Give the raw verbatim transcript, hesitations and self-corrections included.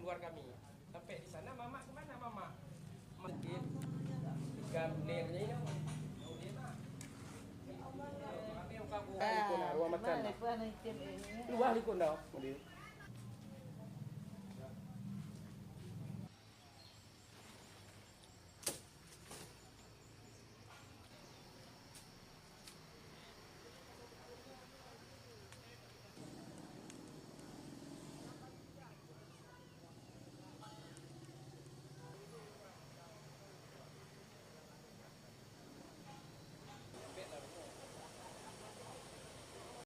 Keluar kami. Sampai di sana, mamak ke mana mamak? Mungkin ikan ler je ini. Dia nak. Kami yang kabur. Ah, likot na, ruang makan. Luah likot na. Dia.